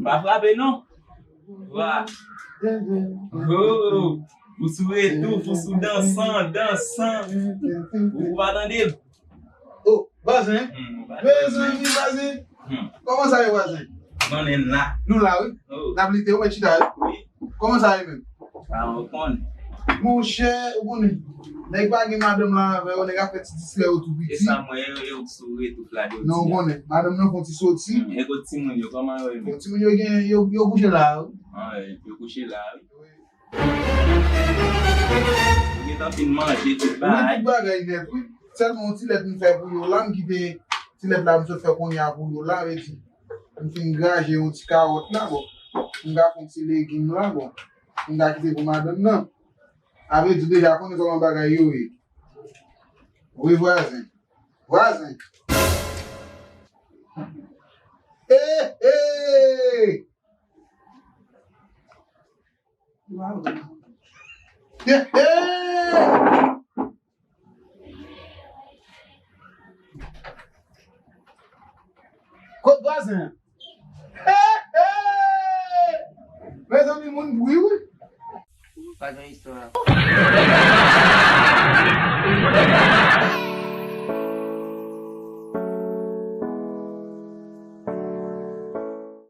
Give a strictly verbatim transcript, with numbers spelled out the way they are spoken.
Pa frape non. Wa. Oh, ou sou retouf, ou sou dansan, dansan. Ou pa tande l. Oh, vwazen. Hmm, vwazen. Mezanmi, vwazen. Hmm. Kòman sa ye, vwazen? Konnen n la. Nou la, wi. Oh. N ap lite, wi, chita, wi. Wi. Kòman sa ye menm? Sa ou konnen. Monchè, ou konnen. Nèg pa gen madanm la avè yo, nèg ap fè ti distrè yo tou piti. E sa mwen, yo, yo sou retouf la jodi a. Non, ou konnen. Madanm nan fon ti soti. Hmm, e kot timoun yo, kòman yo ye menm? Bon, timoun yo gen, yo, yo kouche la, wi. Ah, yo kouche la, wi. Wi. Yo gentan fin manje tout bagay. Wi, tout bagay nèt, wi. Sèlman yon ti lèt m fè pou yo la, m kite ti lèt la m sot fè kounye a pou yo la, vle di. M fin graje yon ti kawòt la, bon. M ka fè yon ti legim la, bon. M ka kite pou madanm nan. A vle di deja konnen kòman bagay yo ye. Wi, vwazen. Vwazen. Hey, hey! Hey, hey! Kot vwazen an? Hey, hey! Mezanmi, moun bri, wi. Pa gen istwa.